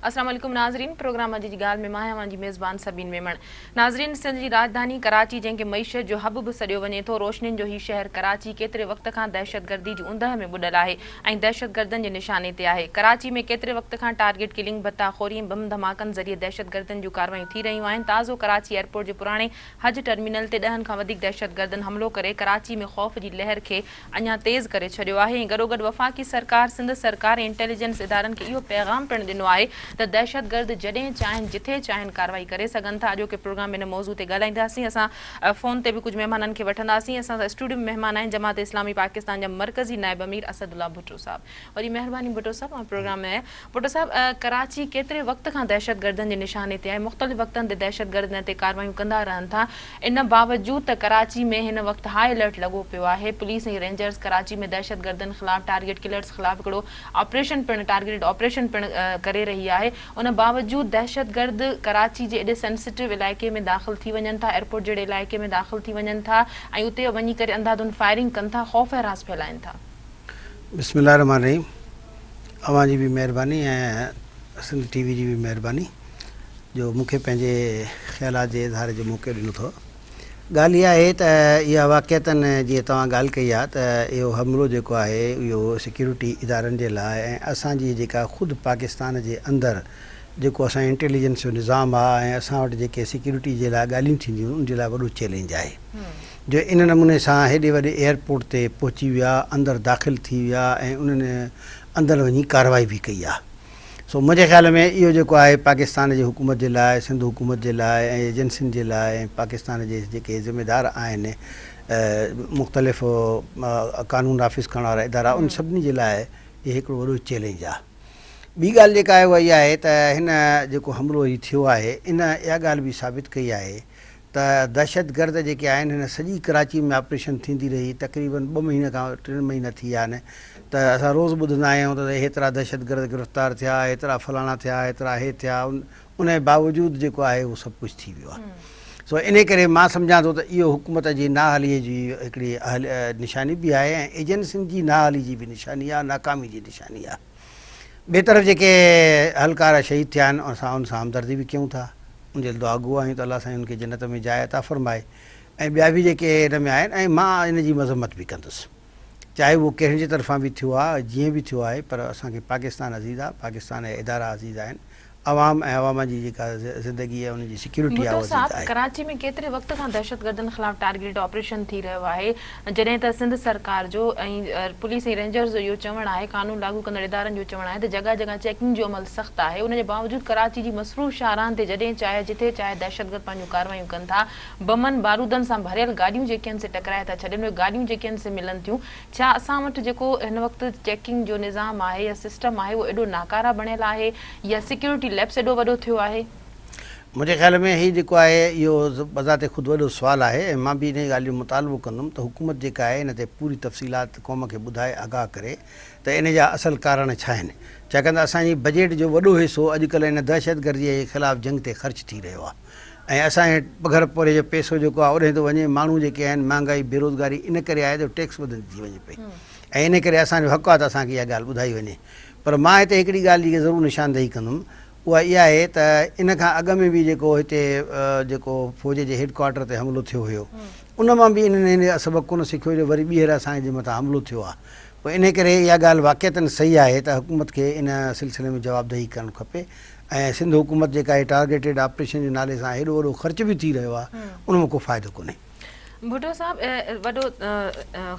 السلام عليڪم ناظرين پروگرام اڄ جي ڳالهه ۾ مان آهيان اوهان جي ميزبان سبين ميمڻ ناظرين سنڌ جي راڄڌاني ڪراچي جنهن کي معيشت جو حب به سڏيو وڃي ٿو روشنين جو هي شهر ڪراچي ڪيتري وقت کان دهشتگردي جي اوندهه ۾ ٻڏل آهي ۽ دهشتگردن جي نشاني تي آهي ڪراچي ۾ ڪيتري وقت کان ٽارگيٽ ڪلنگ ڀتا خوري ۽ بم ڌماڪن ذريعي دهشتگردن جون ڪارروايون ٿي رهيون آهن تازو ڪراچي ايئرپورٽ جي پراڻي حج ٽرمينل تي ڏهن کان وڌيڪ دهشتگردن حملو ڪري ڪراچي ۾ خوف جي لهر کي اڃا تيز ڪري ڇڏيو آهي ۽ گڏوگڏ وفاقي سرڪار، سنڌ سرڪار ۽ انٽيليجنس ادارن کي اهو پيغام پڻ ڏنو آهي ته دهشتگرد جڏهن چاهين جٿي چاهين ڪارروائي ڪري سگهن ٿا. اڄوڪي پروگرام ۾ ان موضوع تي ڳالهائينداسين. اسان فون تي به ڪجهه مهمانن کي وٺنداسين. اسان سان اسٽوڊيو ۾ مهمان آهن جماعت اسلامي پاڪستان جا مرڪزي نائب امير اسد الله ڀٽو صاحب. وڏي مهرباني ڀٽو صاحب اوهان پروگرام ۾ آيا. ڀٽو صاحب ڪراچي ڪيتري وقت کان دهشتگردن جي نشاني تي آهي، مختلف وقتن تي دهشتگرد ان تي ڪارروايون ڪندا رهن ٿا، ان باوجود ته ڪراچي ۾ هن وقت هاء الرٽ لڳو پيو آهي، پوليس ۽ رينجرز ڪراچي ۾ دهشتگردن خلاف ٽارگيٽ ڪلرز خلاف هڪڙو آپريشن پڻ ٽارگيٽڊ آپريشن پڻ ڪري رهي آهي، ان باوجود دهشتگرد ڪراچي جي ايڏي سينسيٽو علائقي ۾ داخل ٿي وڃن ٿا، ايئرپورٽ جهڙي علائقي ۾ داخل ٿي وڃن ٿا ۽ اتي وڃي ڪري انڌاڌنڌ فائرنگ ڪن ٿا، خوف هراس ڦهلائن ٿا. بسم الله الرحمٰن الرحيم اوهان جي به مهرباني ۽ سنڌ ٽي وي جي به مهرباني جو مون کي پنهنجي خيالات جي اظهار جو موقعو ڏنو اٿو. ڳالهه اها آهي ته اها واقعتاً جيئن توهان ڳالهه ڪئي آهي ته اهو حملو جيڪو آهي اهو سيڪيورٽي ادارن جي لاء ۽ اسان جي جيڪا خود پاڪستان جي اندر جيڪو اسان جو انٽيليجنس جو نظام آهي ۽ اسان وٽ جيڪي سيڪيورٽي جي لاء ڳالهيون ٿينديون ان جي لاء وڏو چئلينج آهي. جو ان نموني سان هيڏي وڏي ايئرپورٽ تي پهچي ويا، اندر داخل ٿي ويا ۽ انهن اندر وڃي ڪارروائي به ڪئي آهي. سو منهنجي خيال ۾ اهو جيڪو آهي پاڪستان جي حڪومت جي لاء، سنڌ حڪومت جي لاء ۽ ايجنسين جي لاء ۽ پاڪستان جي جيڪي ذميدار آهن مختلف قانون نافذ ڪرڻ وارا ادارا ان سڀني جي لاء اهي هڪڙو وڏو چئلينج آهي. ٻي ڳالهه جيڪا آهي اها اها آهي ته هن جيڪو حملو هي ٿيو آهي ان اها ڳالهه به ثابت ڪئي آهي ته دهشتگرد جيڪي آهن هن سڄي ڪراچي ۾ آپريشن ٿيندي رهي تقريبن ٻه مهينا کان ٽن مهينا ٿي ويا آهن ته اسان روز ٻڌندا آيا آهيون ته هيترا دهشتگرد گرفتار ٿيا هيترا فلاڻا ٿيا هيترا هي ٿيا ان جي باوجود جيڪو آهي اهو سڀ ڪجهه ٿي ويو آهي سو انهي ڪري مان سمجهان ٿو ته اهو حڪومت جي نااهلي جي هڪڙي نشاني به آهي ۽ ايجنسين جي نااهلي جي به نشاني آهي ناڪامي جي نشاني آهي ٻئي طرف جيڪي اهلڪار شهيد ٿيا آهن اسان ان سان همدردي به ڪيون ٿا ان جي دعاگو آهيون ته الله سائين ان کي جنت ۾ جاء عطا فرمائي ۽ ٻيا به جيڪي ان ۾ آهن ۽ مان ان جي مذمت به ڪندس چاهي اهو ڪنهن جي طرفان به ٿيو آهي جيئن به ٿيو آهي پر اسان کي پاڪستان عزيز آهي پاڪستان جا ادارا عزيز آهن عوام ۽ عوام جي جيڪا زندگي ۽ انهن جي سيڪيورٽي آهي ڀٽو اها عزيز صاحب آهي. ڪراچي ۾ ڪيتري وقت کان دهشتگردن خلاف ٽارگيٽڊ آپريشن ٿي رهيو آهي جڏهن ته سنڌ سرڪار جو ۽ پوليس ۽ رينجرز جو اهو چوڻ آهي قانون لاڳو ڪندڙ ادارن جو چوڻ آهي ته جڳهه جڳهه چيڪنگ جو عمل سخت آهي ان جي باوجود ڪراچي جي مصروف شاهراهن تي جڏهن چاهي جٿي چاهي دهشتگرد پنهنجون ڪارروايون ڪن ٿا بمن بارودن سان ڀريل گاڏيون جيڪي آهن سي ٽڪرائي ٿا ڇڏين اهي گاڏيون جيڪي آهن سي ملن ٿيون ڇا اسان وٽ جيڪو هن وقت چيڪنگ جو نظام آهي يا سسٽم آهي اهو ايڏو ناڪاره بڻيل آهي يا سيڪيورٽي ليپس ايڏو وڏو ٿيو آهي؟ منهنجي خيال ۾ هي جيڪو آهي اهو بذات خود وڏو سوال آهي ۽ مان به انهي ڳالهه جو مطالبو ڪندم ته حڪومت جيڪا آهي ان تي پوري تفصيلات قوم کي ٻڌائي آگاهه ڪري ته ان جا اصل ڪارڻ ڇا آهن ڇاڪاڻ ته اسان جي بجيٽ جو وڏو حصو اڄڪلهه ان دهشتگردي جي خلاف جنگ تي خرچ ٿي رهيو آهي ۽ اسان جي پگهر پوري جو پئسو جيڪو آهي اوڏانهن ٿو وڃي، ماڻهو جيڪي آهن مهانگائي بيروزگاري ان ڪري آهي جو ٽيڪس وڌندي ٿي وڃي پئي ۽ ان ڪري اسان جو حق آهي ته اسان کي اها ڳالهه ٻڌائي وڃي پر مان هتي هڪڙي ڳالهه جي ضرور نشاندهي ڪندم اها اها آهي ته ان کان اڳ ۾ به جيڪو هتي جيڪو فوج جي هيڊ ڪوارٽر تي حملو ٿيو هيو ان مان به انهن هن سبق ڪونه سکيو جو وري ٻيهر اسان جي مٿان حملو ٿيو آهي پوء انهي ڪري اها ڳالهه واقعتن صحيح آهي ته حڪومت کي ان سلسلي ۾ جوابدهي ڪرڻ کپي ۽ سنڌ حڪومت جيڪا هي ٽارگيٽيڊ آپريشن جي نالي سان هيڏو وڏو خرچ به ٿي رهيو آهي ان مان ڪو فائدو ڪونهي. ڀٽو صاحب وڏو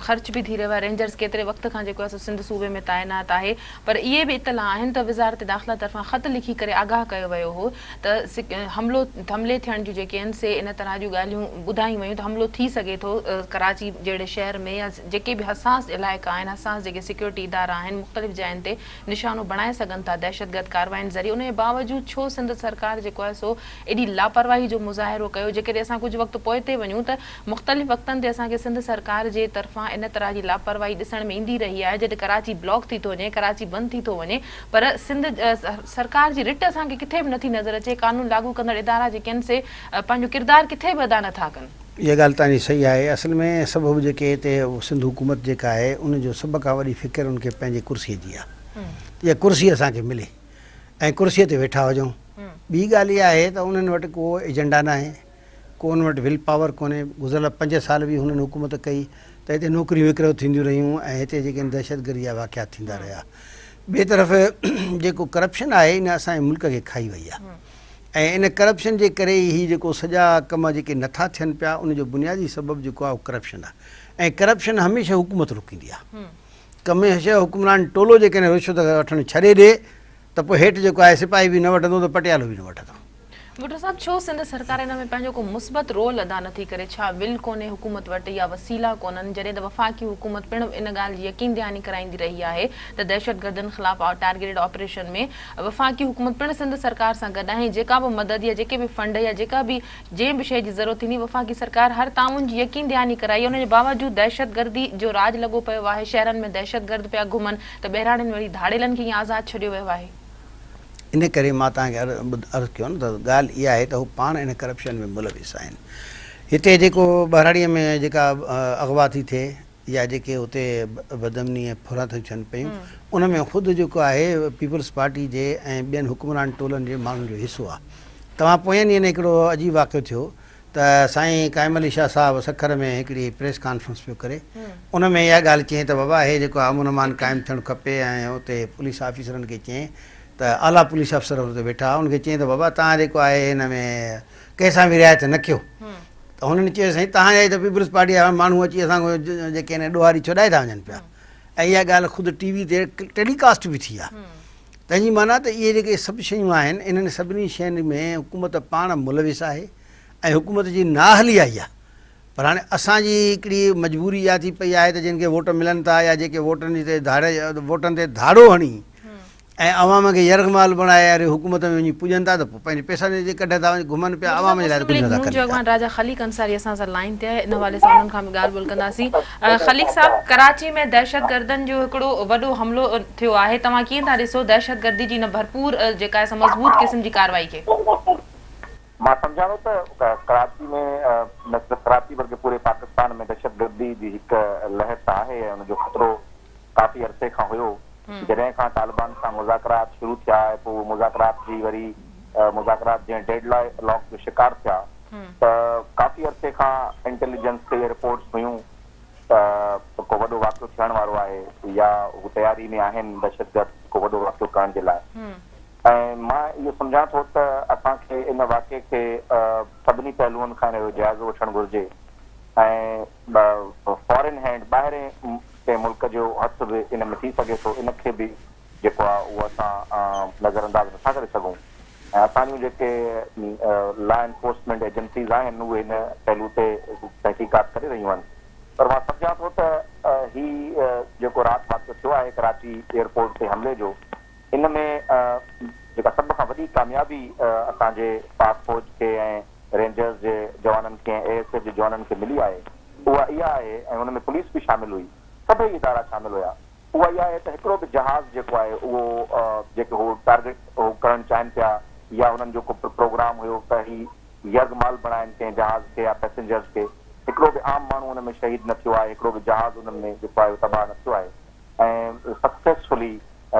خرچ به ٿي رهيو آهي رينجرز ڪيتري وقت کان جيڪو آهي سو سنڌ صوبي ۾ تعينات آهي پر اهي به اطلاع آهن ته وزارت داخلا طرفان خط لکي ڪري آگاهه ڪيو ويو هو ته حملو حملي ٿيڻ جون جيڪي آهن سي ان طرح جون ڳالهيون ٻڌايون ويون ته حملو ٿي سگهي ٿو ڪراچي جهڙي شهر ۾ يا جيڪي به حساس علائقا آهن حساس جيڪي سيڪيورٽي ادارا آهن مختلف جاين تي نشانو بڻائي سگهن ٿا دهشتگرد ڪاررواين ذريعي ان جي باوجود ڇو سنڌ سرڪار جيڪو آهي سو ايڏي لاپرواهي جو مظاهرو ڪيو جيڪڏهن اسان ڪجهه وقت پوئتي وڃون ته مختلف وقتن تي اسان کي سنڌ سرڪار جي طرفان ان طرح جي لاپرواهي ڏسڻ ۾ ايندي رهي آهي جڏهن ڪراچي بلاڪ ٿي ٿو وڃي ڪراچي بند ٿي ٿو وڃي پر سنڌ سرڪار جي رٽ اسان کي ڪٿي به نٿي نظر اچي قانون لاڳو ڪندڙ ادارا جيڪي آهن سي پنهنجو ڪردار ڪٿي به ادا نٿا ڪن. اها ڳالهه توهان جي صحيح آهي. اصل ۾ سبب جيڪي هتي سنڌ حڪومت جيڪا آهي ان جو سڀ کان وڏي فڪر ان کي پنهنجي ڪرسي جي آهي ته اها ڪرسي اسان کي ملي ۽ ڪرسيء تي ويٺا هجون. ٻي ڳالهه اها آهي ته انهن وٽ ڪو ايجنڊا ناهي، ڪو انهن وٽ will power ڪونهي. گذريل پنج سال به هنن حڪومت ڪئي ته هتي نوڪريون وڪرو ٿينديون رهيون ۽ هتي جيڪي آهن دهشتگردي جا واقعا ٿيندا رهيا. ٻئي طرف جيڪو ڪرپشن آهي ان اسان جي ملڪ کي کائي وئي آهي ۽ ان ڪرپشن جي ڪري ئي هي جيڪو سڄا ڪم جيڪي نٿا ٿين پيا ان جو بنيادي سبب جيڪو آهي اهو ڪرپشن آهي ۽ ڪرپشن هميشه حڪومت روڪيندي آهي. ڪميشه حڪمران ٽولو جيڪڏهن رشوت وٺڻ ڇڏي ڏي ته پوء هيٺ جيڪو آهي سپاهي به نه وٺندو ته پٽيالو به نه وٺندو. ڀٽو صاحب ڇو سنڌ سرڪار ان ۾ پنهنجو ڪو مثبت رول ادا نٿي ڪري ڇا ول ڪونهي حڪومت وٽ يا وسيلا ڪونهن جڏهن ته وفاقي حڪومت پڻ ان ڳالهه جي يقين دهاني ڪرائيندي رهي آهي ته دهشتگردن خلاف ٽارگيٽيڊ آپريشن ۾ وفاقي حڪومت پڻ سنڌ سرڪار سان گڏ آهي ۽ جيڪا به مدد يا جيڪي به فنڊ يا جيڪا به جنهن به شيء جي ضرورت ٿيندي وفاقي سرڪار هر تعاون جي يقين دهاني ڪرائي ان جي باوجود دهشتگردي جو راڄ لڳو پيو آهي شهرن ۾ دهشتگرد پيا گهمن ته ٻهراڙين ۾ وري ڌاڙيلن کي ائين آزاد ڇڏيو ويو آهي. ان ڪري مان توهان کي عرض ڪيو نه ته ڳالهه اها آهي ته هو پاڻ ان ڪرپشن ۾ ملوث آهن. هتي جيڪو ٻهراڙيء ۾ جيڪا اغوا ٿي ٿئي يا جيڪي اتي بدامني ۽ ڦران ٿيون ٿين پيون ان ۾ خود جيڪو آهي پيپلز پارٽي جي ۽ ٻين حڪمران ٽولن جي ماڻهن جو حصو آهي. توهان پوئين ڏينهن هڪڙو عجيب واقعو ٿيو ته سائين قائم علي شاهه صاحب سکر ۾ هڪڙي پريس ڪانفرنس پيو ڪري ان ۾ اها ڳالهه چيائين ته بابا هي جيڪو امن امان قائم ٿيڻ کپي ۽ اتي پوليس آفيسرن کي چيائين ته اعليٰ پوليس آفيسر اتي ويٺا هئا ان کي چيائين ته بابا توهان جيڪو آهي هن ۾ ڪنهن سان به رعايت نه ڪيو ته هنن چيو سائين توهان جا ئي ته پيپلز پارٽي جا ماڻهو اچي اسان کان جيڪي آهن ڏوهاري ڇڏائي ٿا وڃن پيا ۽ اها ڳالهه خود ٽي وي تي ٽيلي ڪاسٽ به ٿي آهي تنهن جي معنيٰ ته اهي جيڪي سڀ شيون آهن انهن سڀني شين ۾ حڪومت پاڻ ملوث آهي ۽ حڪومت جي نااهلي آئي آهي پر هاڻي اسان جي هڪڙي مجبوري اها ٿي پئي آهي ته جن کي ووٽ ملن ٿا يا جيڪي ووٽن جي تي ڌاڙي ووٽن تي ڌاڙو هڻي ۽ عوام کي يرغمال بڻائي اري حڪومت ۾ وڃي پڄن ٿا ته پوء پنهنجي پئسن جي ڪڍ ٿا وڃي گهمن پيا عوام جي لاء ته ڪجهه نٿا ڪن جو اڳواڻ راجا خليق انصاري اسان سان لائين تي آهي ان حوالي سان انهن کان به ڳالهه ٻولهه ڪنداسين خليق صاحب ڪراچي ۾ دهشتگردن جو هڪڙو وڏو حملو ٿيو آهي توهان ڪيئن ٿا ڏسو دهشتگردي جي ان ڀرپور جيڪا آهي سا مضبوط قسم جي ڪارروائي کي؟ مان سمجهان ٿو ته ڪراچي ۾ نه صرف ڪراچي بلڪه پوري پاڪستان ۾ دهشتگردي جي هڪ لهر ته آهي ۽ ان جو خطرو ڪافي عرصي کان هيو جڏهن کان طالبان سان مذاڪرات شروع ٿيا ۽ پوء اهي مذاڪرات جي وري مذاڪرات جنهن ڊيڊ لاڪ جو شڪار ٿيا ته ڪافي عرصي کان انٽيليجنس کي اهي رپورٽس هيون ته ڪو وڏو واقعو ٿيڻ وارو آهي يا هو تياري ۾ آهن دهشتگرد ڪو وڏو واقعو ڪرڻ جي لاء ۽ مان اهو سمجهان ٿو ته اسان کي ان واقعي کي سڀني پهلوئن کان ان جو جائزو وٺڻ گهرجي ۽ فارين هينڊ ٻاهرين ڪنهن ملڪ جو هٿ به ان ۾ ٿي سگهي ٿو ان کي به جيڪو آهي اهو اسان نظر انداز نٿا ڪري سگهون ۽ اسان جون جيڪي لا انفورسمينٽ ايجنسيز آهن اهي ان پهلو تي تحقيقات ڪري رهيون آهن پر مان سمجهان ٿو ته هي جيڪو رات واقعو ٿيو آهي ڪراچي ايئرپورٽ تي حملي جو ان ۾ جيڪا سڀ کان وڏي ڪاميابي اسان جي پاڪ فوج کي ۽ رينجرز جي جوانن کي ۽ اي ايس ايف جي جوانن کي ملي آهي اها اها آهي ۽ ان ۾ پوليس به شامل هئي سڀئي ادارا شامل هيا اها اها آهي ته هڪڙو به جهاز جيڪو آهي اهو جيڪي هو ٽارگيٽ هو ڪرڻ چاهين پيا يا انهن جو ڪو پروگرام هيو ته هي يرغمال بڻائن ڪنهن جهاز کي يا پئسينجرز کي هڪڙو به عام ماڻهو ان ۾ شهيد نه ٿيو آهي هڪڙو به جهاز انهن ۾ جيڪو آهي اهو تباهه نه ٿيو آهي ۽ سڪسيسفلي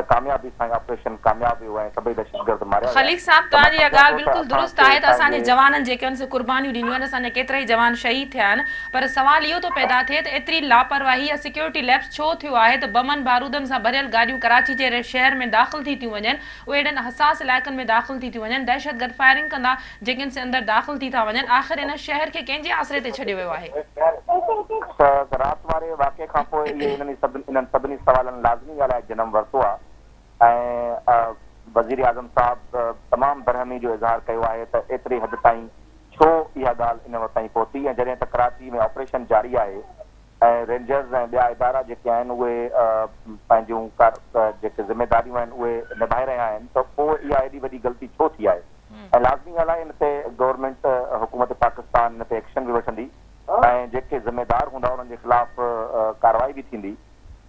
ڪاميابي سان هي آپريشن ڪامياب ويو ۽ سڀئي دهشتگرد ماريا ويا خليق صاحب ته مان توهان جي اها سمجهان ڳالهه ٿو ته بلڪل اسان درست کي آهي ته اسان جي پنهنجي جوانن جيڪي آهن سي قربانيون ڏنيون آهن اسان جا ڪيترائي جوان شهيد ٿيا آهن پر سوال اهو ٿو پيدا ٿئي ته ايتري لاپرواهي يا سيڪيورٽي ليپس ڇو ٿيو آهي ته بمن بارودن سان ڀريل گاڏيون ڪراچي جهڙي شهر ۾ داخل ٿي ٿيون وڃن اهي اهڙن حساس علائقن ۾ داخل ٿي ٿيون وڃن دهشتگرد فائرنگ ڪندا جيڪي آهن سي اندر داخل ٿي ٿا وڃن آخر ان شهر کي ڪنهن جي آسري تي ڇڏيو ويو آهي. ته رات واري واقعي کان پوء اهي انهن سڀني سوالن لازمي ڳالهه آهي جنم ورتو آهي ۽ وزيراعظم صاحب تمام برهمي جو اظهار ڪيو آهي ته ايتري حد تائين ڇو اها ڳالهه ان وقت تائين پهتي ۽ جڏهن ته ڪراچي ۾ آپريشن جاري آهي ۽ رينجرز ۽ ٻيا ادارا جيڪي آهن اهي پنهنجون جيڪي ذميداريون آهن اهي نڀائي رهيا آهن ته پوء اها ايڏي وڏي غلطي ڇو ٿي آهي ۽ لازمي ڳالهه آهي ان تي گورنمينٽ حڪومت پاڪستان ان تي ايڪشن به وٺندي ۽ جيڪي ذميدار هوندا انهن جي خلاف ڪارروائي به ٿيندي.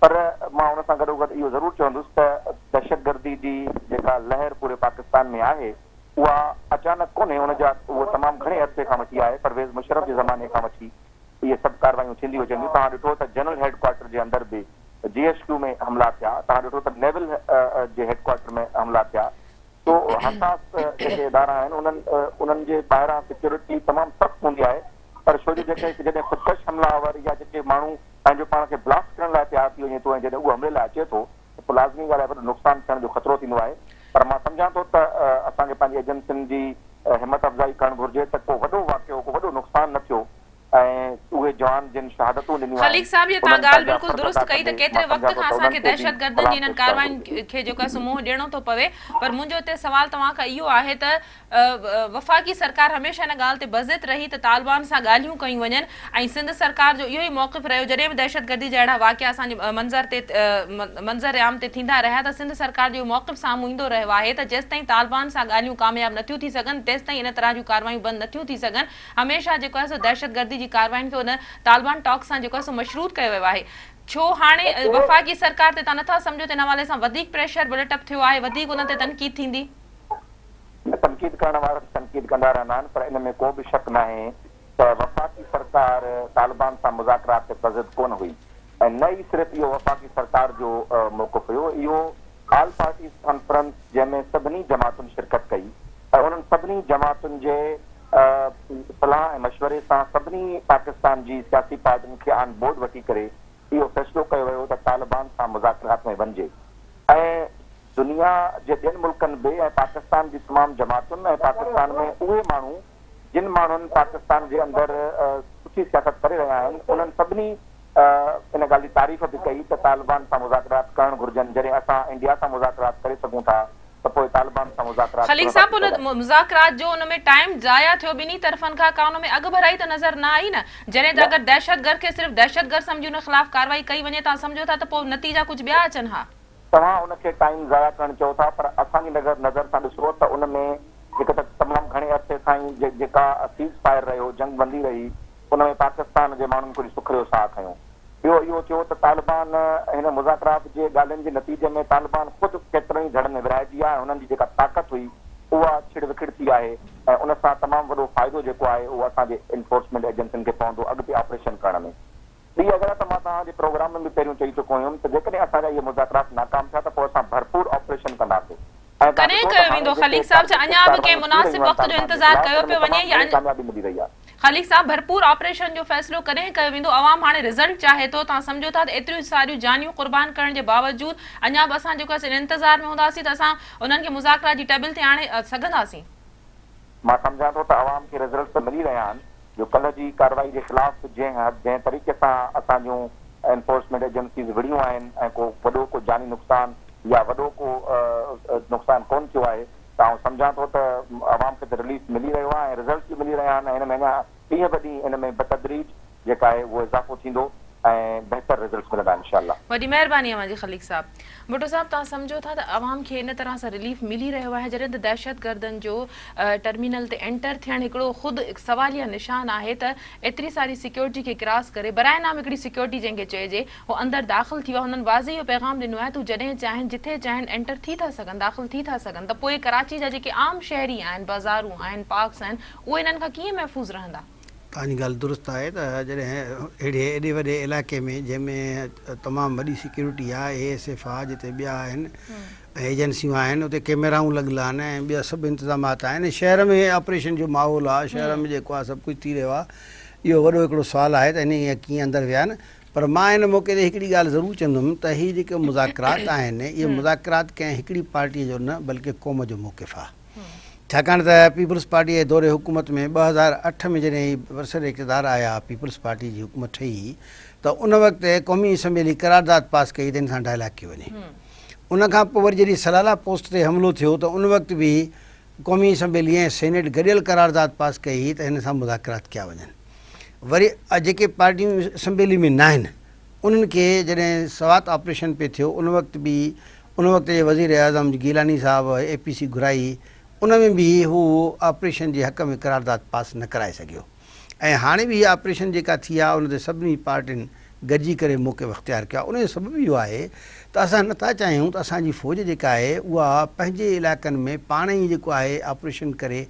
پر مان ان سان گڏوگڏ اهو ضرور چوندس ته دهشتگردي جي جيڪا لهر پوري پاڪستان ۾ آهي اها اچانڪ ڪونهي ان جا اهو تمام گهڻي عرصي کان وٺي آهي پرويز مشرف جي زماني کان وٺي اهي سڀ ڪارروايون ٿينديون اچن ٿيون توهان ڏٺو ته جنرل هيڊ ڪوارٽر جي اندر به جي ايڇ ڪيو ۾ حملا ٿيا توهان ڏٺو ته نيول جي هيڊ ڪوارٽر ۾ حملا ٿيا. حساس جيڪي ادارا آهن انهن انهن جي ٻاهران سيڪيورٽي تمام سخت هوندي آهي پر ڇو جو جيڪي جڏهن خودڪش حمله آور يا جيڪي ماڻهو پنهنجو پاڻ کي بلاسٽ ڪرڻ لاء تيار ٿي وڃي ٿو ۽ جڏهن اهو حملي لاء اچي ٿو ته پوء لازمي ڳالهه آهي وڏو نقصان ٿيڻ جو خطرو ٿيندو آهي پر مان سمجهان ٿو ته اسان کي پنهنجي ايجنسين جي همت افزائي ڪرڻ گهرجي ته ڪو وڏو واقعو ڪو وڏو نقصان نه ٿيو ۽ اهي جوان جن شهادتون ڏنيون آهن خليق صاحب اها توهان انهن ڳالهه پنهنجا بلڪل فرض درست ادا ڪئي ته ڪندي ڪيتري مان وقت سمجهان ٿو کان ته اسان کي انهن کي به دهشتگردن جي سلام انهن پيش ڪرڻ ڪارواين گهرجي. کي جيڪو آهي سو منهن ڏيڻو ٿو پوي پر منهنجو هتي سوال توهان کان اهو آهي ته وفاقي سرڪار هميشه ان ڳالهه تي بضد رهي ته طالبان سان ڳالهيون ڪيون وڃن ۽ سنڌ سرڪار جو اهو ئي موقف رهيو جڏهن به دهشتگردي جا اهڙا واقعا اسان جي منظر تي منظر عام تي ٿيندا رهيا ته سنڌ سرڪار جو اهو موقف سامهون ايندو رهيو آهي ته جيستائين طالبان سان ڳالهيون ڪامياب نٿيون ٿي سگهن تيستائين ان طرح جون ڪاروايون بند نٿيون ٿي سگهن هميشه جيڪو آهي سو دهشتگردي جي ڪارواين کي ان طالبان ٽاڪس سان جيڪو آهي سو مشروط ڪيو ويو آهي ڇو هاڻي وفاقي سرڪار تي توهان نٿا سمجهو ته ان حوالي سان وڌيڪ پريشر بلٽ اپ ٿيو آهي وڌيڪ انهن تي تنقيد ٿيندي؟ نه تنقيد ڪرڻ وارا ته تنقيد ڪندا رهندا آهن پر ان ۾ ڪو به شڪ ناهي ته وفاقي سرڪار طالبان سان مذاڪرات تي بضد ڪونه هئي ۽ نه ئي صرف اهو وفاقي سرڪار جو موقف هيو اهو آل پارٽيز ڪانفرنس جنهن ۾ سڀني جماعتن شرڪت ڪئي ۽ انهن سڀني جماعتن جي صلاح ۽ مشوري سان سڀني پاڪستان جي سياسي پارٽين کي آن بورڊ وٺي ڪري اهو فيصلو ڪيو ويو ته طالبان سان مذاڪرات ۾ وڃجي ۽ دنيا جي ٻين ملڪن به ۽ پاڪستان جي تمام جماعتن ۽ پاڪستان ۾ اهي ماڻهو جن ماڻهن پاڪستان جي اندر سٺي سياست ڪري رهيا آهن انهن سڀني ان ڳالهه جي تعريف به ڪئي ته طالبان سان مذاڪرات ڪرڻ گهرجن جڏهن اسان انڊيا سان مذاڪرات ڪري سگهون ٿا ته پوء طالبان سان مذاڪرات ڇو خليق نٿا صاحب ٿي ان سگهن. مذاڪرات جو ان ۾ ٽائيم ضايع ٿيو ٻنهي طرفن کان ڪا ان ۾ اڳڀرائي ته نظر نه آئي نه جڏهن ته نه اگر دهشتگرد کي صرف دهشتگرد سمجهي ان خلاف ڪارروائي ڪئي وڃي توهان سمجهو ٿا ته پوء نتيجا ڪجهه ٻيا اچن ها. توهان ان کي ٽائيم ضايع ڪرڻ چئو ٿا پر اسان جي نظر نظر سان ڏسو ته ان ۾ جيڪو ته تمام گهڻي عرصي تائين جيڪا سيز فائر رهيو جنگ بندي رهي ان ۾ پاڪستان جي ماڻهن ڪجهه سک جو ساهه کنيو. ٻيو اهو ٿيو ته طالبان هن مذاڪرات جي ڳالهين جي نتيجي ۾ طالبان خود ڪيترن ئي ڌڙن ۾ ورهائجي ويا ۽ هنن جي جيڪا طاقت هئي اها ڇڙ وکڙ ٿي آهي ۽ ان سان تمام وڏو فائدو جيڪو آهي اهو اسان جي انفورسمينٽ ايجنسين کي پوندو اڳتي آپريشن ڪرڻ ۾. ٻي اگر ته مان توهان جي پروگرام ۾ به پهريون چئي چڪو هيم ته جيڪڏهن اسان جا اهي مذاڪرات ناڪام ٿيا ته پوء اسان ڀرپور آپريشن ڪنداسين ۽ توهان ڪڏهن ڏٺو ته ڪيو هاڻي ويندو جيڪي خليق صاحب ڇا ٽارگيٽ اڃا به ڪنهن ڪارروايون ٿي مناسب رهيون آهن وقت جو طالبان جي انتظار خلاف ڪيو ان ۾ پيو وڃي تمام يا گهڻي ڪاميابي ملي رهي آهي. خليق صاحب ڀرپور آپريشن جو فيصلو ڪڏهن ڪيو ويندو عوام هاڻي رزلٽ چاهي ٿو توهان سمجهو ٿا ته ايتريون ساريون جانيون قربان ڪرڻ جي باوجود اڃا به اسان جيڪو آهي ان انتظار ۾ هونداسين ته اسان انهن کي مذاڪرات جي ٽيبل تي آڻي سگهنداسين. مان سمجهان ٿو ته عوام کي رزلٽس ته ملي رهيا آهن جو ڪلهه جي ڪارروائي جي خلاف جنهن حد جنهن طريقي سان اسان جون انفورسمينٽ ايجنسيز وڙهيون آهن ۽ ڪو وڏو ڪو جاني نقصان يا وڏو ڪو نقصان ڪونه ٿيو آهي ته آئون سمجهان ٿو ته عوام کي ته رليف ملي رهيو آهي ۽ رزلٽس به ملي رهيا آهن ۽ ان ۾ اڃا ڏينهن به ڏينهن ان ۾ بتدريج جيڪا آهي اهو اضافو ٿيندو ۽ بهتر رزلٽس ملندا انشاء الله. وڏي مهرباني اوهان جي خليق صاحب. ڀٽو صاحب توهان سمجهو ٿا ته عوام کي ان طرح سان رليف ملي رهيو آهي جڏهن ته دهشتگردن جو ٽرمينل تي اينٽر ٿيڻ هڪڙو خود سواليه نشان آهي ته ايتري ساري سيڪيورٽي کي ڪراس ڪري برائي نام هڪڙي سيڪيورٽي جنهن کي چئجي هو اندر داخل ٿي ويا هنن واضح اهو پيغام ڏنو آهي ته هو جڏهن چاهين جٿي چاهين اينٽر ٿي ٿا سگهن داخل ٿي ٿا سگهن ته پوء ڪراچي جا جيڪي عام شهري آهن بازارون آهن پارڪس آهن اهي انهن کان ڪيئن محفوظ رهندا؟ توهان جي ڳالهه درست آهي ته جڏهن اهڙي ايڏي وڏي علائقي ۾ جنهن ۾ تمام وڏي سيڪيورٽي آهي اي ايس ايف آهي جتي ٻيا آهن ۽ ايجنسيون آهن اتي ڪيميرائون لڳل آهن ۽ ٻيا سڀ انتظامات آهن ۽ شهر ۾ آپريشن جو ماحول آهي شهر ۾ جيڪو آهي سڀ ڪجهه ٿي رهيو آهي اهو وڏو هڪڙو سوال آهي ته انهي ڪيئن اندر ويا آهن پر مان هن موقعي تي هڪڙي ڳالهه ضرور چوندم ته هي جيڪي مذاڪرات آهن اهي مذاڪرات ڪنهن هڪڙي پارٽي جو نه بلڪه قوم جو موقف آهي. ڇاڪاڻ ته پيپلز پارٽي جي دور حڪومت ۾ 2008 ۾ جڏهن هي برسر اقتدار آيا پيپلز پارٽي جي حڪومت ٺهي ته ان وقت قومي اسيمبلي قرارداد پاس ڪئي ته ان سان ڊائلاگ ڪيو وڃي ان کان پوء وري جڏهن سلالا پوسٽ تي حملو ٿيو ته ان وقت به قومي اسيمبلي ۽ سينيٽ گڏيل قرارداد پاس ڪئي ته هن سان مذاڪرات ڪيا وڃن وري جيڪي پارٽيون اسيمبلي ۾ ناهن انهن کي جڏهن سوات آپريشن پئي ٿيو ان وقت به ان وقت جي وزير اعظم گيلاني صاحب اي پي سي گهرائي ان ۾ به هو آپريشن جي حق ۾ قرارداد پاس نه ڪرائي سگهيو ۽ هاڻي به هي آپريشن جيڪا ٿي آهي ان تي سڀني پارٽين گڏجي ڪري موقف اختيار ڪيو آهي ان جو سبب اهو آهي ته اسان نٿا چاهيون ته اسان جي فوج جيڪا آهي اها پنهنجي علائقن ۾ پاڻ ئي جيڪو آهي آپريشن ڪري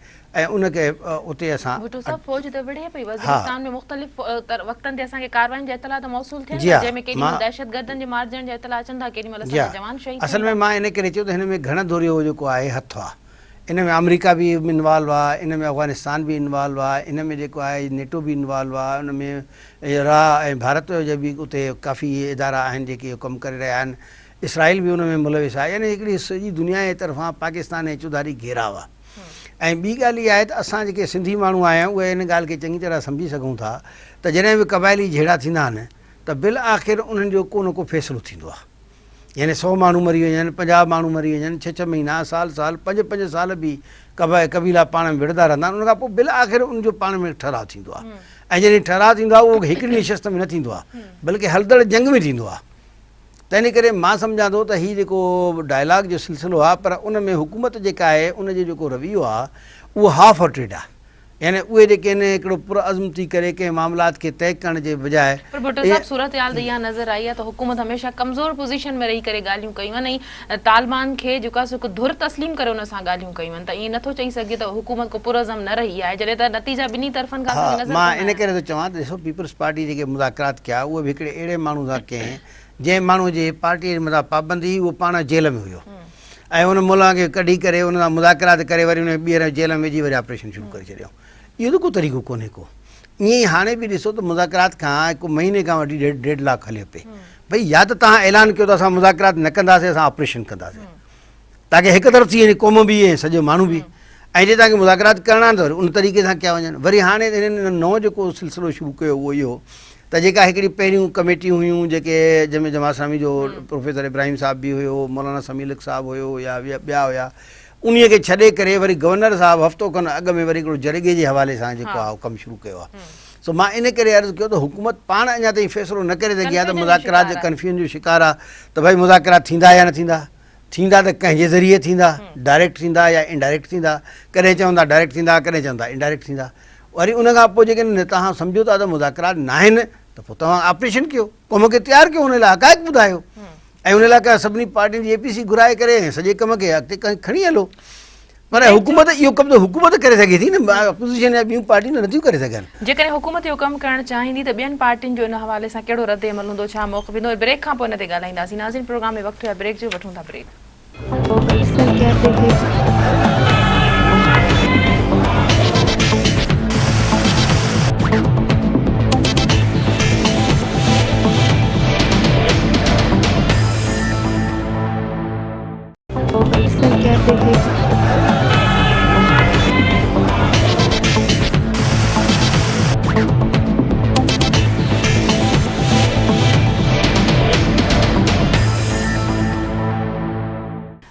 ۽ ان کي اتي اسان. ڀٽو صاحب فوج ته وڙهي پئي وزيرستان ۾ مختلف وقتن تي اسان کي ڪارواين جا اطلاع ته موصول ٿين ٿا جنهن ۾ ڪيڏي مهل دهشتگردن جي مارجڻ جا اطلاع اچن ٿا ڪيڏي مهل اسان جا جوان شهيد ٿين اصل ٿا. ۾ مان ان ڪري چيو ته هن ۾ گهڻ ڌريو جيڪو آهي هٿ آ. ان ۾ آمريڪا به انوالو آ، ان ۾ افغانستان به انوالو آ، ان ۾ جيڪو آهي نيٽو به انوالو آ، ان ۾ را ۽ ڀارت جا به اتي ڪافي ادارا آهن جيڪي اهو ڪم ڪري رهيا آهن، اسرائيل به ان ۾ ملوث آهي يعني هڪڙي سڄي دنيا جي طرفان پاڪستان جي چوڌاري گهيراء آ ۽ ٻي ڳالهه اها آهي ته اسان جيڪي سنڌي ماڻهو آهيون اهي ان ڳالهه کي چڱي طرح سمجهي سگهون ٿا ته جڏهن به قبائلي جهيڙا ٿيندا آهن ته بالآخر انهن جو ڪو نه ڪو فيصلو ٿيندو آهي. يعني سو ماڻهو مري وڃن، 50 ماڻهو مري وڃن، ڇهه ڇهه مهينا، سال سال، پنج پنج سال به قبيلا پاڻ ۾ وڙهندا رهندا آهن، ان کان پوء بالآخر ان جو پاڻ ۾ ٺهراء ٿيندو آهي ۽ جڏهن ٺهراء ٿيندو آهي اهو هڪڙي نشست ۾ نه ٿيندو آهي بلڪه هلندڙ جنگ ۾ ٿيندو آهي. تنهن ڪري مان سمجهان ٿو ته هي جيڪو ڊائلاگ جو سلسلو آهي پر ان ۾ حڪومت جيڪا آهي ان جو جيڪو رويو آهي اهو هاف هارٽيڊ آهي. يعني اهي جيڪي آهن هڪڙو پرعزم ٿي ڪري ڪنهن معاملات کي طئي ڪرڻ جي بجاء پر ڀٽو صاحب صورتحال ته اها نظر آئي آهي ته حڪومت هميشه ڪمزور پوزيشن ۾ رهي ڪري ڳالهيون ڪيون آهن ۽ طالبان کي جيڪو آهي سو هڪ ڌر تسليم ڪري ان سان ڳالهيون ڪيون آهن ته ائين نٿو چئي سگهجي ته حڪومت ڪو پرعزم نه رهي آهي جڏهن ته نتيجا ٻنهي طرفن کان اسان کي ها نظر مان ڪونه ان آيا. ڪري ٿو چوان ته ڏسو پيپلز پارٽي جيڪي مذاڪرات ڪيا اهي به هڪڙي اهڙي ماڻهو سان ڪنهن جنهن ماڻهو جي پارٽي جي مٿان پابندي هئي اهو پاڻ جيل ۾ هيو ۽ ان ملان کي ڪڍي ڪري ان سان مذاڪرات ڪري وري ان کي ٻيهر جيل ۾ وجهي وري آپريشن شروع ڪري ڇڏيائون. اهو ته ڪو طريقو ڪونهي ڪو. ائين ئي هاڻي به ڏسو ته مذاڪرات کان هڪ مهيني کان وٺي ڊيڊ لاڪ هليو پئي. ڀئي يا ته توهان اعلان ڪيو ته اسان مذاڪرات نه ڪنداسين اسان آپريشن ڪنداسين تاڪه هڪ طرف ٿي وڃي قوم به ۽ سڄو ماڻهو به ۽ جي توهان کي مذاڪرات ڪرڻا آهن ته وري ان طريقي سان ڪيا وڃن. وري هاڻي هنن نئون جيڪو سلسلو شروع ڪيو اهو اهو ته جيڪا هڪڙي پهريون ڪميٽيون هيون جيڪي جنهن ۾ جماعت اسلامي جو پروفيسر ابراهيم صاحب به هيو، مولانا سميع الحق صاحب هيو يا ٻيا هيا انهي کي ڇڏي ڪري وري گورنر صاحب هفتو کن اڳ ۾ وري هڪڙو جرڳي جي حوالي سان جيڪو آهي ڪم شروع ڪيو آهي سو مان ان ڪري عرض ڪيو ته حڪومت پاڻ اڃا تائين فيصلو نه ڪري سگهي آهي ته مذاڪرات جو ڪنفيوزن جو شڪار آهي ته ڀائي مذاڪرات ٿيندا يا نه ٿيندا ٿيندا ته ڪنهن جي ذريعي ٿيندا، ڊائريڪٽ ٿيندا يا انڊائريڪٽ ٿيندا، ڪڏهن چوندا ڊائريڪٽ ٿيندا ڪڏهن چوندا انڊائريڪٽ ٿيندا، وري ان کان پوء جيڪڏهن توهان سمجهو ٿا ته مذاڪرات ناهن ته پوء توهان آپريشن ڪيو، قوم کي تيار ڪيو، ان لاء حقائق ٻڌايو ۽ ان لاء سڀني پارٽين جي اي پي سي گهرائي ڪري ۽ سڄي ڪم کي اڳتي کڻي هلو. پر حڪومت اهو ڪم ته حڪومت ڪري سگهي ٿي نه، اپوزيشن يا ٻيون پارٽيون ته نٿيون ڪري سگهن. جيڪڏهن حڪومت اهو ڪم ڪرڻ چاهيندي ته ٻين پارٽين جو ان حوالي سان ڪهڙو رد عمل هوندو، ڇا موقف ايندو؟ بريڪ کان پوء ان تي ڳالهائينداسين. ناظرين پروگرام ۾ وقت ٿيو آهي بريڪ جو، وٺون ٿا بريڪ.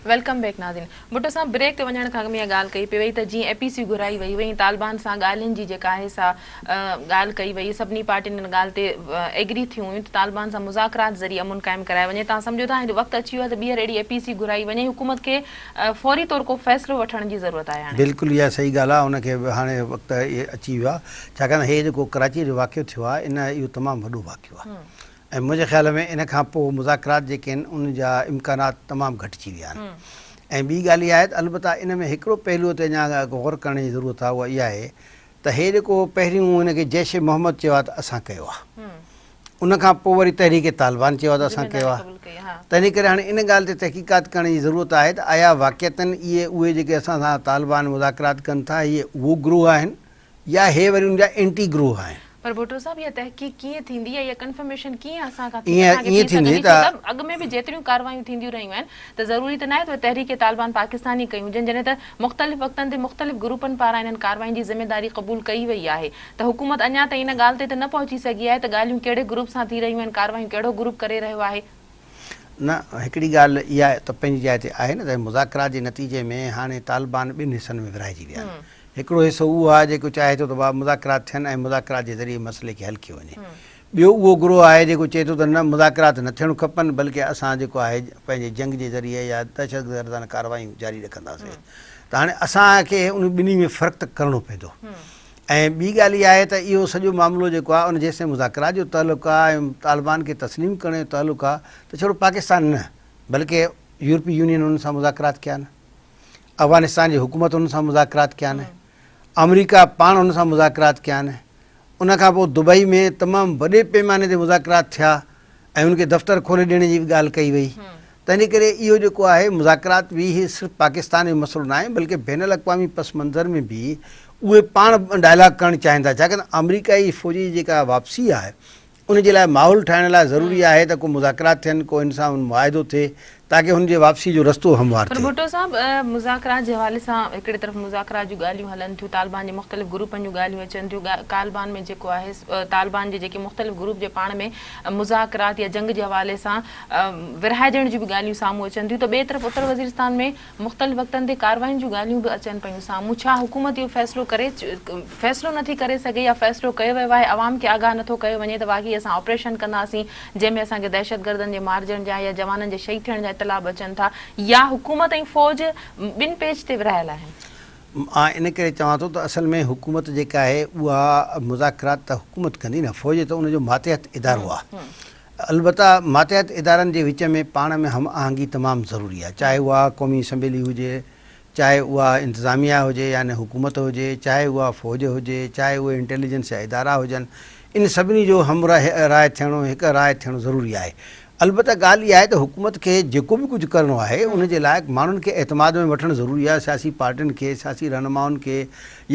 Welcome back ناظرين ڀٽو صاحب بريڪ تي وڃڻ کان اڳ ۾ اها ڳالهه ڪئي پئي وئي ته جيئن اي پي سي گهرائي وئي هئي ۽ طالبان سان ڳالهين جي جيڪا آهي سا ڳالهه ڪئي وئي سڀني پارٽين ان ڳالهه تي ايگري ٿيون هيون ته طالبان سان مذاڪرات ذريعي امن قائم ڪرايو وڃي توهان سمجهو ٿا هن وقت اچي ويو آهي ته ٻيهر اهڙي اي پي سي گهرائي وڃي حڪومت کي فوري طور ڪو فيصلو وٺڻ جي ضرورت آهي هاڻي. بلڪل اها صحيح ڳالهه آهي ان کي به هاڻي وقت اچي ويو آهي ڇاڪاڻ ته هي جيڪو ڪراچي جو واقعو ٿيو آهي ان اهو تمام وڏو واقعو آهي ۽ منهنجي خيال ۾ ان کان پوء مذاڪرات جيڪي آهن ان جا امڪانات تمام گهٽجي ويا آهن ۽ ٻي ڳالهه اها آهي ته البته ان ۾ هڪڙو پهلوء تي اڃا غور ڪرڻ جي ضرورت آهي اها اها آهي ته هي جيڪو پهريون هن کي جيش محمد چيو آهي ته اسان ڪيو آهي ان کان پوء وري تحريڪ طالبان چيو آهي ته اسان ڪيو آهي تنهن ڪري هاڻي ان ڳالهه تي تحقيقات ڪرڻ جي ضرورت آهي ته آيا واقعتن اهي اهي جيڪي اسان سان طالبان مذاڪرات ڪن ٿا اهي اهو گروهه آهن يا هي وري ان جا اينٽي گروهه آهن. پر ڀٽو صاحب اها تحقيق ڪيئن ٿيندي يا اها ڪنفرميشن ڪيئن اسان کان ٿي اسان کي ٿي سگهندي ڇو ته اڳ ۾ به جيتريون ڪارروايون ٿينديون رهيون آهن ته ضروري ته ناهي ته اهي تحريڪ طالبان پاڪستان ئي ڪيون هجن جڏهن ته مختلف وقتن تي مختلف گروپن پاران انهن ڪاررواين جي ذميداري قبول ڪئي وئي آهي ته حڪومت اڃا تائين ان ڳالهه تي ته نه پهچي سگهي آهي ته ڳالهيون ڪهڙي گروپ سان ٿي رهيون آهن ڪارروايون ڪهڙو گروپ ڪري رهيو آهي. نه هڪڙي ڳالهه اها ته پنهنجي جاء تي آهي نه ته مذاڪرات جي نتيجي ۾ هاڻي طالبان ٻن حصن ۾ ورهائجي ويا آهن هڪڙو حصو اهو آهي جيڪو چاهي ٿو ته بابا مذاڪرات ٿين ۽ مذاڪرات جي ذريعي مسئلي کي حل ڪيو وڃي. ٻيو اهو گروهه آهي جيڪو چئي ٿو ته نه مذاڪرات نه ٿيڻ کپن بلڪه اسان جيڪو آهي پنهنجي جنگ جي ذريعي يا دهشتگردانه ڪارروايون جاري رکنداسين ته هاڻي اسان کي ان ٻنهي ۾ فرق ته ڪرڻو پوندو ۽ ٻي ڳالهه اها آهي ته اهو سڄو معاملو جيڪو آهي ان جيستائين مذاڪرات جو تعلق آهي ۽ طالبان کي تسليم ڪرڻ جو تعلق آهي ته ڇڙو پاڪستان نه بلڪه يورپي يونين انهن سان مذاڪرات ڪيا آهن. افغانستان جي حڪومت انهن سان مذاڪرات ڪيا آهن، آمريڪا پاڻ انهن سان مذاڪرات ڪيا آهن، ان کان پوء دبئي ۾ تمام وڏي پيماني تي مذاڪرات ٿيا ۽ ان کي دفتر کولي ڏيڻ جي به ڳالهه ڪئي وئي تنهنجي ڪري اهو جيڪو آهي مذاڪرات به هي صرف پاڪستان جو مسئلو ناهي بلڪه بين الاقوامي پس منظر ۾ به اهي پاڻ ڊائلاگ ڪرڻ چاهين ٿا ڇاڪاڻ ته آمريڪائي فوجي جي جيڪا واپسي آهي ان جي لاء ماحول ٺاهڻ لاء ضروري آهي ته ڪو مذاڪرات ٿين ڪو ان سان معاهدو ٿئي تاڪه هن جي واپسي جو رستو هموار پر ٿئي. ڀٽو صاحب مذاڪرات جي حوالي سان هڪڙي طرف مذاڪرات جون ڳالهيون هلن ٿيون طالبان جي مختلف گروپن جون ڳالهيون اچن ٿيون ڪالبان ۾ جيڪو آهي طالبان جي جيڪي مختلف گروپ جي پاڻ ۾ مذاڪرات يا جنگ جي حوالي سان ورهائجڻ جون به ڳالهيون سامهون اچن ٿيون ته ٻئي طرف اتر وزيرستان ۾ مختلف وقتن تي ڪاررواين جون ڳالهيون به اچن پيون سامهون ڇا حڪومت اهو فيصلو ڪري فيصلو نٿي ڪري سگهي يا فيصلو ڪيو ويو آهي عوام کي آگاهه نٿو ڪيو وڃي ته واقعي اسان آپريشن ڪنداسين جنهن ۾ اسان کي دهشتگردن جي مارجڻ جا يا جوانن جي شهيد ٿيڻ جا اطلاع به اچن ٿا يا حڪومت ۽ فوج ٻن پيج تي ورهايل آهن. آء ان ڪري چوان ٿو ته اصل ۾ حڪومت جيڪا آهي اها مذاڪرات ته حڪومت ڪندي نه فوج ته ان جو ماتحت ادارو آهي البته ماتحت ادارن جي وچ ۾ پاڻ ۾ هم آهنگي تمام ضروري آهي چاهي اها قومي اسيمبلي هجي چاهي اها انتظاميا هجي يعني حڪومت هجي چاهي اها فوج هجي چاهي اهي انٽيليجنس جا ادارا هجن ان سڀني جو هم راء ٿيڻ هڪ راء ٿيڻ ضروري آهي البته ڳالهه اها آهي ته حڪومت کي جيڪو به ڪجهه ڪرڻو آهي ان جي لاء ماڻهن کي اعتماد ۾ وٺڻ ضروري آهي، سياسي پارٽين کي، سياسي رهنمائن کي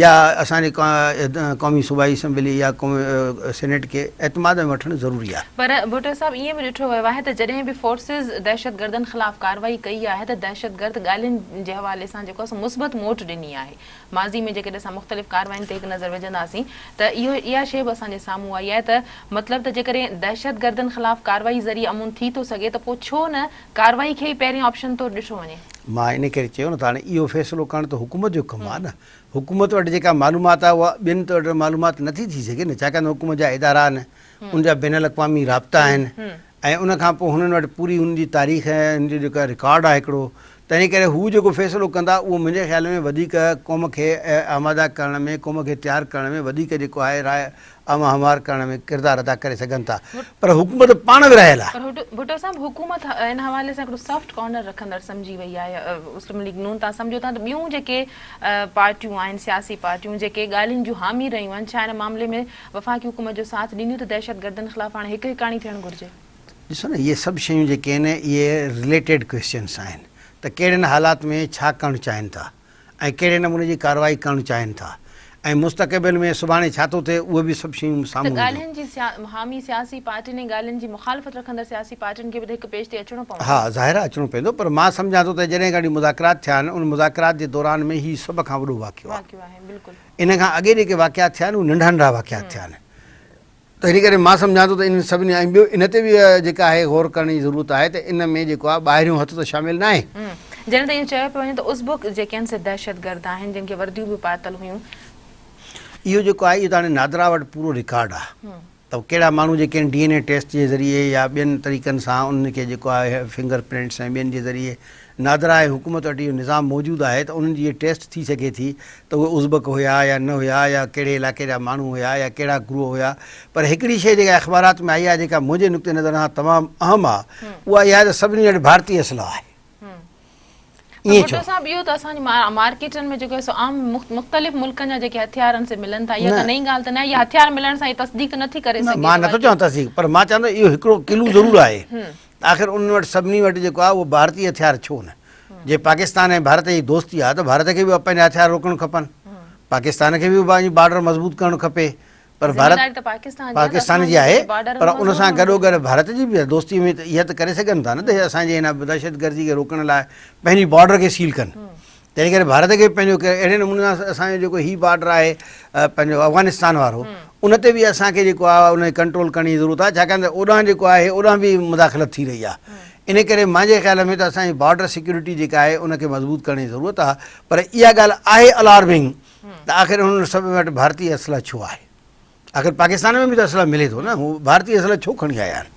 يا اسان جي قومي صوبائي اسيمبلي يا سينيٽ کي اعتماد ۾ وٺڻ ضروري آهي. پر ڀٽو صاحب ائين به ڏٺو ويو آهي ته جڏهن به فورسز دهشتگردن خلاف ڪارروائي ڪئي آهي ته دهشتگرد ڳالهين جي حوالي سان جيڪو آهي سو مثبت موٽ ڏني آهي. ماضي ۾ جيڪڏهن اسان مختلف ڪاررواين تي هڪ نظر وجهنداسين ته اهو اها شيء به اسان جي سامهون آئي آهي ته مطلب ته جيڪڏهن دهشتگردن خلاف ڪارروائي ذريعي امن ٿي ٿو سگهي ته پوء ڇو نه ڪارروائي کي ئي پهرين آپشن طور ڏٺو وڃي. مان ان ڪري چيو نه ته هاڻي اهو فيصلو ڪرڻ ته حڪومت جو ڪم آهي نه. حڪومت وٽ جيڪا معلومات آهي اها ٻين وٽ معلومات نه ٿي ٿي سگهي نه ڇاڪاڻ ته حڪومت جا ادارا آهن ان جا بين الاقوامي رابطا آهن ۽ ان کان پوء هنن وٽ پوري هن جي تاريخ ۽ هن جو جيڪو رڪارڊ آهي هڪڙو تنهن ڪري هو جيڪو فيصلو ڪندا اهو منهنجي خيال ۾ وڌيڪ قوم کي آماده ڪرڻ ۾ قوم کي تيار ڪرڻ ۾ وڌيڪ جيڪو آهي راء عامه هموار ڪرڻ ۾ ڪردار ادا ڪري سگهن ٿا پر حڪومت پاڻ ورهايل آهي. پر ڀٽو صاحب حڪومت ان حوالي سان هڪڙو سافٽ ڪارنر رکندڙ سمجهي وئي آهي مسلم ليگ نون تان سمجهو ٿا ته ٻيون جيڪي پارٽيون آهن سياسي پارٽيون جيڪي ڳالهين جون حامي رهيون آهن ڇا ان معاملي ۾ وفاقي حڪومت جو ساٿ ڏينديون ته دهشتگردن خلاف هاڻي هڪ هڪاڻي ٿيڻ گهرجي. ڏسو نه اهي سڀ شيون جيڪي آهن اهي رليٽيڊ ڪويسچنس آهن ته ڪهڙين حالات ۾ ڇا ڪرڻ چاهين ٿا ۽ ڪهڙي نموني جي ڪارروائي ڪرڻ چاهين ٿا ۽ مستقبل ۾ سڀاڻي ڇا ٿو ٿئي اهي به سڀ شيون ته سامهون اينديون. ڳالهين جي حامي سياسي پارٽين ۽ ڳالهين جي مخالفت رکندڙ سياسي پارٽين کي به ته هڪ پيج تي اچڻو پوندو. ها ظاهر آهي اچڻو پوندو پر مان سمجهان ٿو ته جڏهن کان وٺي مذاڪرات ٿيا آهن ان مذاڪرات جي دوران ۾ هي سڀ کان وڏو واقعو آهي. واقعو آهي بلڪل. ان کان اڳي جيڪي واقعا ٿيا آهن اهي ننڍا ننڍا واقعا ٿيا آهن ته ان ڪري مان سمجهان ٿو ته انهن سڀني ۽ ٻيو ان تي به جيڪا آهي غور ڪرڻ جي ضرورت آهي ته ان ۾ جيڪو آهي ٻاهريون هٿ ته شامل ناهي. جڏهن ته اهو چيو پيو وڃي ته ازبڪ جيڪي آهن سي دهشتگرد آهن جن کي ورديون به پاتل هيون. اهو جيڪو آهي اهو ته هاڻي نادرا وٽ پورو رڪارڊ آهي ته ڪهڙا ماڻهو جيڪي آهن ڊي اين اي ٽيسٽ جي ذريعي يا ٻين طريقن سان انهن کي جيڪو آهي فنگر پرنٽس ۽ ٻين جي ذريعي نادرا ۽ حڪومت وٽ اهو نظام موجود آهي ته انهن جي اهي ٽيسٽ ٿي سگهي ٿي ته اهي ازبڪ هيا يا نه هيا يا ڪهڙي علائقي جا ماڻهو هيا يا ڪهڙا گروهه هيا پر هڪڙي شيء جيڪا اخبارات ۾ آئي آهي جيڪا منهنجي نقطي نظر سان تمام اهم آهي اها اها آهي ته سڀني وٽ ڀارتي اسلحه آهي. ته ائين ڇو؟ ڀٽو صاحب اهو ته اسان جي مارڪيٽن ۾ جيڪو آهي سو عام مختلف ملڪن جا جيڪي هٿيار آهن سي ملن ٿا اها ڪا نه. نئين ڳالهه ته ناهي يا هٿيار ملڻ سان اها تصديق نه ٿي ڪري نه سگهي مان ته نٿو واقعي چوان تصديق پر مان چوان ٿو اهو هڪڙو ڪلو ضرور آهي ته آخر انهن وٽ سڀني وٽ جيڪو آهي اهو ڀارتي هٿيار ڇو نه؟ جي پاڪستان ۽ ڀارت جي دوستي آهي ته ڀارت کي به پنهنجا هٿيار روڪڻ کپن پاڪستان کي به پنهنجي بارڊر مضبوط ڪرڻ کپي پر ڀارت ذميواري ته پاڪستان جي آهي ته پاڪستان اسان جي آهي جي بارڊرن پر ان مضبوط سان هئڻ گڏو گهرجي. گڏ ڀارت جي به دوستي ۾ ته اها ته ڪري سگهن ٿا نه ته اسان جي هن دهشتگردي کي روڪڻ لاء پنهنجي بارڊر کي سيل ڪن تنهن ڪري ڀارت کي پنهنجو اهڙي نموني سان اسان جو جيڪو هي بارڊر آهي پنهنجو افغانستان وارو ان تي به اسان کي جيڪو آهي ان کي ڪنٽرول ڪرڻ جي ضرورت آهي ڇاڪاڻ ته اوڏانهن جيڪو آهي اوڏانهن به مداخلت ٿي رهي آهي ان ڪري مانجي خيال ۾ ته اسان جي بارڊر سيڪيورٽي جيڪا آهي ان کي مضبوط ڪرڻ جي ضرورت آهي پر اها ڳالهه آهي الارمنگ ته آخر انهن سڀ وٽ ڀارتي اسلحه ڇو آهي؟ آخر پاڪستان ۾ به ته اسلحه ملي ٿو نه، هو ڀارتي اسلحه ڇو کڻي آيا آهن؟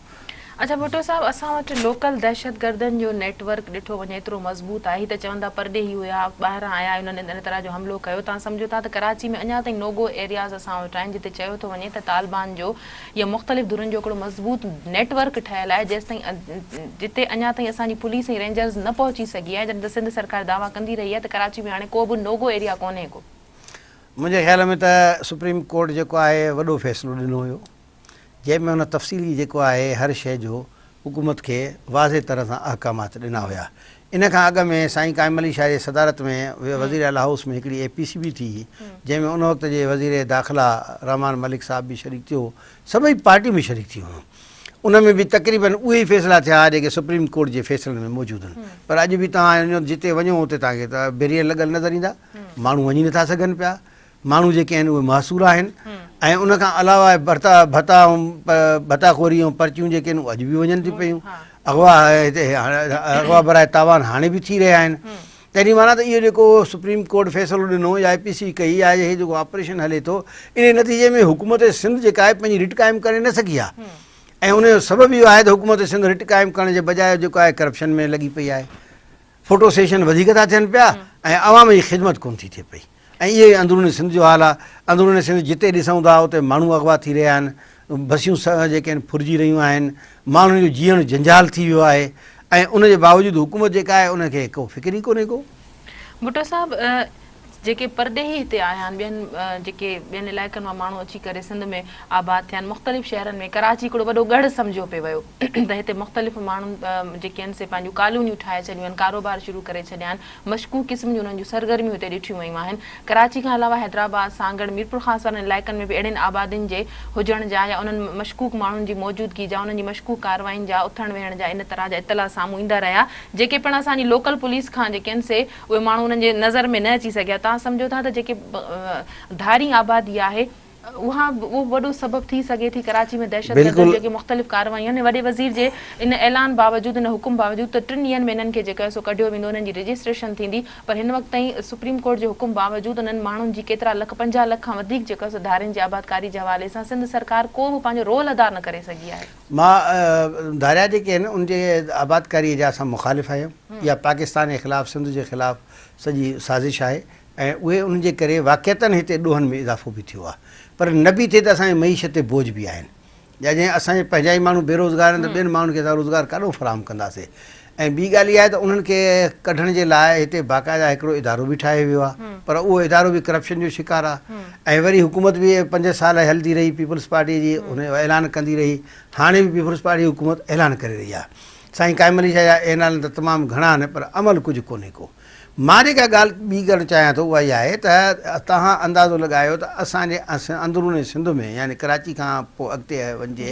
اڇا ڀٽو صاحب اسان وٽ لوڪل دهشتگردن جو نيٽ ورڪ ڏٺو وڃي ايترو مضبوط آهي هي ته چون ٿا پرڏيهي هيا ٻاهران آيا انهن ان طرح جو حملو ڪيو توهان سمجهو ٿا ته ڪراچي ۾ اڃا تائين نوگو ايرياز اسان وٽ آهن جتي چيو ٿو وڃي ته طالبان جو يا مختلف ڌرين جو هڪڙو مضبوط نيٽ ورڪ ٺهيل آهي جيستائين جتي اڃا تائين اسان جي پوليس ۽ رينجرز نه پهچي سگهي آهي جڏهن ته سنڌ سرڪار دعويٰ ڪندي رهي آهي ته ڪراچي ۾ هاڻي ڪو به نوگو ايريا ڪونهي ڪو. منهنجي خيال ۾ ته سپريم ڪورٽ جيڪو آهي وڏو فيصلو ڏنو هيو جنهن ۾ هن تفصيلي جيڪو آهي هر شيء جو حڪومت کي واضح طرح سان احڪامات ڏنا هيا. ان کان اڳ ۾ سائين قائم علي شاهه جي صدارت ۾ وزير اعليٰ هائوس ۾ هڪڙي اي پي سي به ٿي هئي، جنهن ۾ ان وقت جي وزير داخلا رحمان ملڪ صاحب به شريڪ ٿيو هو، سڀئي پارٽيون به شريڪ ٿيون هيون. ان ۾ به تقريبن اهي ئي فيصلا ٿيا ها جيڪي سپريم ڪورٽ جي فيصلن ۾ موجود آهن. پر اڄ به توهان وڃو جتي وڃو اتي توهان کي ته بيريئر لڳل نظر ايندا، ماڻهو وڃي نٿا سگهن پيا، ماڻهو جيڪي آهن اهي محصور آهن ۽ ان کان علاوه ڀرتا ڀتا ڀتا خوري ۽ پرچيون جيڪي آهن اهي اڄ به وڃن ٿيون پيون، اغوا اغوا براء تاوان هاڻي به ٿي رهيا آهن. تنهن معنيٰ ته اهو جيڪو سپريم ڪورٽ فيصلو ڏنو يا اي پي سي ڪئي يا هي جيڪو آپريشن هلي ٿو ان جي نتيجي ۾ حڪومت سنڌ جيڪا آهي پنهنجي رٽ قائم ڪري نه سگهي آهي ۽ ان جو سبب اهو آهي ته حڪومت سنڌ رٽ قائم ڪرڻ جي بجاء جيڪو آهي ڪرپشن ۾ لڳي پئي آهي فوٽو سيشن وڌيڪ ٿا ٿين پيا ۽ عوام جي خدمت ڪونه ٿي ٿئي پئي ۽ اهو ئي اندرون سنڌ جو حال آهي اندرون سنڌ جتي ڏسون ٿا اتي ماڻهو اغوا ٿي رهيا آهن بسيون جيڪي آهن ڦرجي رهيون آهن، ماڻهن جو جيئڻ جنجال ٿي ويو آهي ۽ ان جي باوجود حڪومت جيڪا آهي ان کي ڪو فڪر ئي ڪونهي ڪو. ڀٽو صاحب جيڪي پرڏيهي هتي آيا آهن ٻين جيڪي ٻين علائقن مان ماڻهو اچي ڪري سنڌ ۾ آباد ٿيا آهن مختلف شهرن ۾ ڪراچي هڪڙو وڏو ڳڙهه سمجهيو پئي ويو ته هتي مختلف ماڻهن جيڪي آهن سي پنهنجون ڪالونيون ٺاهي ڇڏيون آهن ڪاروبار شروع ڪري ڇڏيا آهن مشڪوڪ قسم جون انهن جون سرگرميون هتي ڏٺيون ويون آهن. ڪراچي کان علاوه حيدرآباد، سانگهڙ، ميرپورخاص وارن علائقن ۾ به اهڙين آبادين جي هجڻ جا يا انهن مشڪوڪ ماڻهن جي موجودگي جا انهن جي مشڪوڪ ڪارروائين جا اٿڻ ويهڻ جا ان طرح جا اطلاع سامهون ايندا رهيا جيڪي پڻ اسان جي لوڪل پوليس کان جيڪي آهن سي اهي ماڻهو انهن جي نظر ۾ نه اچي سگهيا توهان سمجهو ٿا ته جيڪي ڌارين آبادي آهي اها به اهو وڏو سبب ٿي سگهي ٿي ڪراچي ۾ دهشتگردن جيڪي مختلف ڪارروايون آهن وڏي وزير جي ان اعلان باوجود ان حڪم باوجود ته ٽن ڏينهن ۾ انهن کي جيڪو آهي سو ڪڍيو ويندو انهن جي رجسٽريشن ٿيندي پر هن وقت تائين سپريم ڪورٽ جي حڪم باوجود انهن ماڻهن جي ڪيترا لک 50 لک کان وڌيڪ جيڪو آهي سو ڌارين جي آبادڪاري جي حوالي سان سنڌ سرڪار ڪو به پنهنجو رول ادا نه ڪري سگهي آهي. مان ڌاريا جيڪي آهن ان جي آبادڪاري جا اسان مخالف آهيون اها پاڪستان جي خلاف سنڌ جي خلاف سڄي سازش آهي ۽ اهي ان جي ڪري واقعتاً هتي ڏوهن ۾ اضافو به ٿيو آهي پر نه به ٿئي ته اسان جي معيشت تي بوجهه به آهن يا جنهن اسان جي پنهنجا ئي ماڻهو بيروزگار آهن ته ٻين ماڻهن کي اسان روزگار ڪاڏو فراهم ڪنداسين ۽ ٻي ڳالهه اها آهي ته انهن کي ڪڍڻ جي لاء هتي باقاعده هڪڙو ادارو به ٺاهيو ويو آهي پر اهو ادارو به ڪرپشن جو شڪار آهي ۽ وري حڪومت به پنج سال هلندي رهي پيپلز پارٽي جي ان اعلان ڪندي رهي هاڻي به پيپلز پارٽي حڪومت اعلان ڪري رهي آهي سائين قائم علي شاهه جا اعلان ته تمام گهڻا آهن پر عمل ڪجهه ڪونهي ڪو مان جيڪا ڳالهه ٻي ڪرڻ چاهيان ٿو اها اها آهي ته توهان اندازو لڳايو ته اسان جي اندرون سنڌ ۾ يعني ڪراچي کان پوء اڳتي وڃجي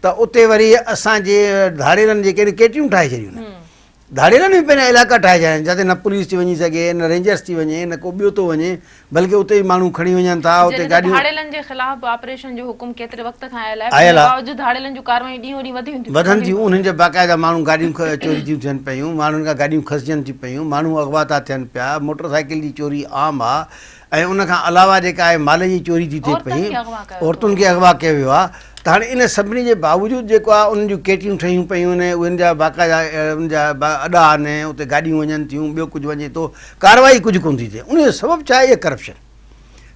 ته اتي وري اسان جي ڌاڙيلن جيڪي آهن ڪيٽيون ٺاهي ڇڏيون آهن. ڌاڙيلن به پنهنجا علائقا ٺاهي ڇڏيا آهن جتي نه پوليس ٿي وڃي سگهي نه رينجرس ٿي وڃي نه ڪو ٻيو ٿو وڃي بلڪه اتي ئي ماڻهو کڻي وڃن ٿا اتي جڏهن ته گاڏيون ڌاڙيلن جي خلاف به آپريشن جو حڪم ڪيتري وقت کان آيل آهي پر آيل ان آهي. باوجود ڌاڙيلن جون ڪارروايون ڏينهون ڏينهن وڌيون ٿيون وڌن ٿيون انهن جا باقاعده ماڻهو گاڏيون چوري ٿيون ٿين پيون ماڻهن کان گاڏيون کسجن ٿيون پيون ماڻهو اغوا ٿا ٿين پيا موٽر سائيڪل جي چوري عام آ ۽ ان کان علاوه جيڪا آهي مال جي چوري ٿي ٿئي عورتن پئي کي اغوا ڪيو ٿو عورتن وڃي. کي اغوا ڪيو ويو آ ته هاڻي ان سڀني جي باوجود جيڪو آ انهن جون ڪيٽيون ٺهيون پيون آهن انهن جا باقاعده انهن جا اڏا آهن اتي گاڏيون وڃن ٿيون ٻيو ڪجهه وڃي ٿو ڪارروائي ڪجهه ڪونه ٿي ٿئي ان جو سبب ڇا آهي اها ڪرپشن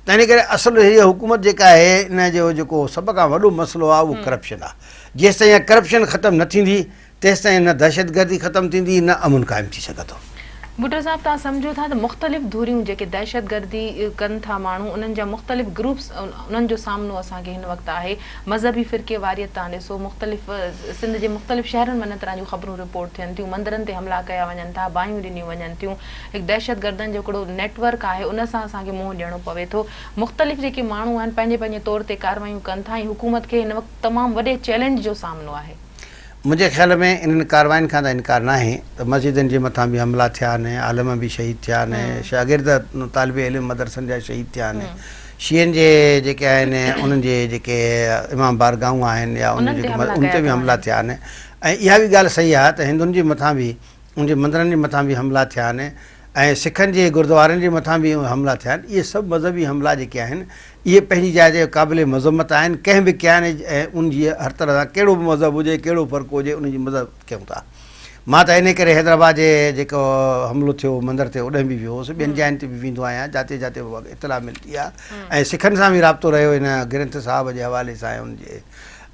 تنهن ڪري اصل هيء حڪومت جيڪا آهي ان جو جيڪو سڀ کان وڏو مسئلو آهي اهو ڪرپشن آهي جيستائين اها ڪرپشن ختم نه ٿيندي تيستائين نه دهشتگردي ختم ٿيندي نه امن قائم ٿي سگهندو. ڀٽو صاحب توهان سمجهو ٿا ته مختلف ڌريون جيڪي دهشتگردي ڪن ٿا ماڻهو انهن جا مختلف گروپس انهن جو سامنو اسان کي هن وقت آهي مذهبي فرقي واريت توهان ڏسو مختلف سنڌ جي مختلف شهرن ۾ ان طرح جون خبرون رپورٽ ٿين ٿيون مندرن تي حملا ڪيا وڃن ٿا باهيون ڏنيون وڃن ٿيون هڪ دهشتگردن جو هڪڙو نيٽ ورڪ آهي ان سان اسان کي منهن ڏيڻو پوي ٿو مختلف جيڪي ماڻهو آهن پنهنجي پنهنجي طور تي ڪارروايون ڪن ٿا ۽ حڪومت کي هن وقت تمام وڏي چئلينج جو سامنو آهي. منهنجي خيال ۾ انهن ڪاررواين کان ته انڪار ناهي ته مسجدن جي مٿان به حملا ٿيا آهن، عالم به شهيد ٿيا آهن، شاگرد طالب علم مدرسن جا شهيد ٿيا آهن، شيعن جي جيڪي آهن انهن جي جيڪي امام بارگاهون آهن يا انهن جي ان تي به حملا ٿيا آهن ۽ اها به ڳالهه صحيح آهي ته هندن جي مٿان به ان جي مندرن جي مٿان به حملا ٿيا آهن ۽ سکن جي گردوارن جي مٿان به حملا ٿيا آهن اهي سڀ مذهبي حملا جيڪي آهن اهي پنهنجي جاء تي قابل مذمت آهن ڪنهن به ڪيا آهن ۽ ان جي هر طرح سان ڪهڙو به مذهب هجي ڪهڙو فرقو هجي ان جي مذمت ڪيون ٿا مان ته انهي ڪري حيدرآباد جي جيڪو حملو ٿيو مندر تي اوڏهن به ويو هوس ٻين جاين تي به ويندو آهيان جاتي جاتي اطلاع ملندي آهي ۽ سکن سان به رابطو رهيو هن گرنٿ صاحب جي حوالي سان ۽ ان جي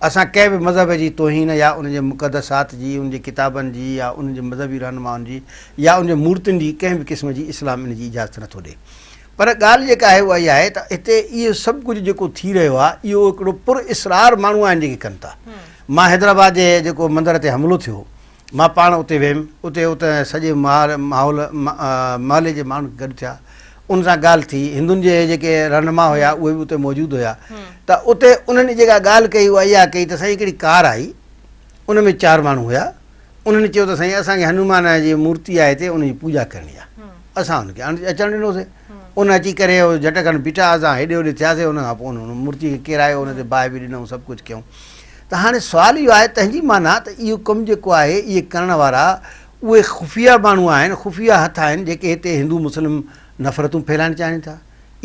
اسان ڪنهن به مذهب جي توهين يا ان جي مقدسات جي، ان جي ڪتابن جي يا ان جي مذهبي رهنمائن جي يا ان جي مورتين جي ڪنهن به قسم جي اسلام ان جي اجازت نٿو ڏئي. پر ڳالهه جيڪا آهي اها اها آهي ته هتي اهو سڀ ڪجهه جيڪو ٿي رهيو آهي اهو هڪڙو پر اسرار ماڻهو آهن جيڪي ڪن ٿا. مان حيدرآباد جي جيڪو مندر تي حملو ٿيو مان پاڻ اتي ويم اتي اتي سڄي ماحول محلي جي ماڻهن گڏ ٿيا ان سان ڳالهه ٿي هندن جي جيڪي رهنما هيا اهي به اتي موجود هيا ته اتي انهن جيڪا ڳالهه ڪئي اها اها ڪئي ته سائين هڪڙي ڪار آئي ان ۾ چار ماڻهو هيا انهن چيو ته سائين اسان کي هنومان جي مورتي آهي هتي ان جي پوڄا ڪرڻي آهي اسان ان کي اچڻ ڏنوسي ان اچي ڪري جهٽ کن بيٺا اسان هيڏي هوڏي ٿياسي ان کان پوء ان مورتي کي ڪيرايو ان تي باهه به ڏنائون سڀ ڪجهه ڪيائون ته هاڻي سوال اهو آهي تنهن جي معنيٰ ته اهو ڪم جيڪو آهي اهي ڪرڻ وارا اهي خفيه ماڻهو آهن خفيه هٿ آهن جيڪي هتي هندو مسلم نفرتون ڦهلائڻ چاهين ٿا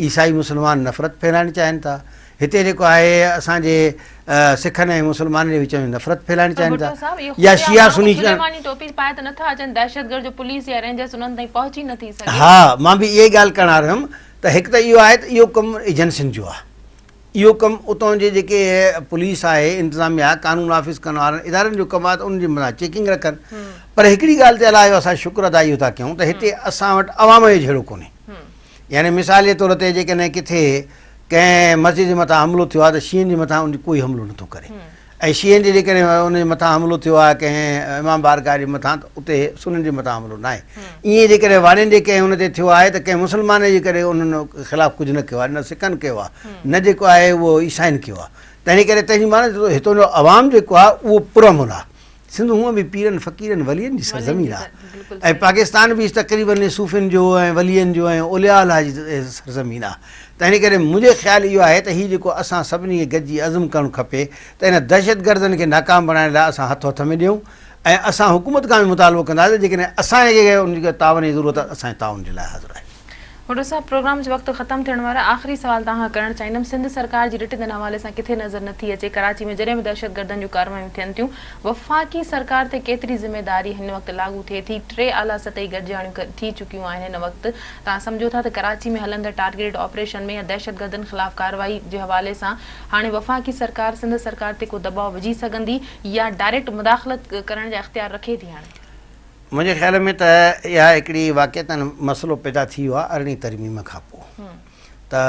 عيسائي مسلمان نفرت ڦهلائڻ چاهين ٿا. هتي جيڪو آهي اسان جي سکن ۽ مسلمانن جي وچ ۾ نفرت ڦهلائڻ پر چاهين ٿا ڀٽو صاحب اهي يا خفيه شيعا ماڻهو سني سليماني ٽوپي پائي ته نٿا اچن دهشتگرد جو پوليس يا رينجرز انهن تائين پهچي نٿي سگهي. ها مان به اها ئي ڳالهه ڪرڻ وارو هيم ته هڪ ته اهو آهي ته اهو ڪم ايجنسين جو آهي اهو ڪم اتان جي جيڪي پوليس آهي انتظاميه آهي قانون نافذ ڪرڻ وارن ادارن جو ڪم آهي ته انهن جي مٿان چيڪنگ رکن پر هڪڙي ڳالهه تي الله جو اسان شڪر ادا اهو ٿا ڪيون ته هتي اسان وٽ عوام جو جهيڙو ڪونهي يعني مثال جي طور تي جيڪڏهن ڪٿي ڪنهن مسجد جي مٿان حملو ٿيو آهي ته شيعن جي مٿان ان ڪوئي حملو نٿو ڪري ۽ شيعن جي جيڪڏهن ان جي مٿان حملو ٿيو آهي ڪنهن امام بارگاهه جي مٿان ته اتي سنن جي مٿان حملو ناهي ائين جيڪڏهن واڻين جي ڪنهن ان تي ٿيو آهي ته ڪنهن مسلمان جي ڪري انهن خلاف ڪجهه نه ڪيو آهي نه سکن ڪيو آهي نه جيڪو آهي اهو عيسائين ڪيو آهي تنهن ڪري تنهن جي معنيٰ هتان جو عوام جيڪو آهي اهو پرامن آهي سنڌ هونء به پيرن، فقيرن، ولين جي سرزمين آهي ۽ پاڪستان به تقريباً صوفين جو ۽ ولين جو ۽ اولياء الله جي سرزمين آهي. تنهن ڪري منهنجي خيال اهو آهي ته هي جيڪو اسان سڀني کي گڏجي عزم ڪرڻ کپي ته ان دهشتگردن کي ناڪام بڻائڻ لاء اسان هٿ هٿ ۾ ڏيون ۽ اسان حڪومت کان به مطالبو ڪنداسين جيڪڏهن اسان کي ان جي تعاون جي ضرورت آهي ته اسان تعاون جي لاء حاضر آهيون. ڀٽو صاحب پروگرام جو وقت ختم ٿيڻ وارو آهي آخري سوال توهان کان ڪرڻ چاهيندم سنڌ سرڪار جي رٽ ان حوالي سان ڪٿي نظر نٿي اچي ڪراچي ۾ جڏهن به دهشتگردن جون ڪارروايون ٿين ٿيون وفاقي سرڪار تي ڪيتري ذميداري هن وقت لاڳو ٿئي ٿي ٽي اعليٰ سطحي گڏجاڻيون ٿي چڪيون آهن هن وقت توهان سمجهو ٿا ته ڪراچي ۾ هلندڙ ٽارگيٽڊ آپريشن ۾ يا دهشتگردن خلاف ڪارروائي جي حوالي سان هاڻي وفاقي سرڪار سنڌ سرڪار تي ڪو دٻاء وجهي سگهندي يا ڊائريڪٽ مداخلت ڪرڻ جا اختيار رکي ٿي هاڻي؟ منهنجي خيال ۾ ته اها هڪڙي واقعتاً مسئلو پيدا ٿي ويو آهي ارڙهين ترميم کان پوء ته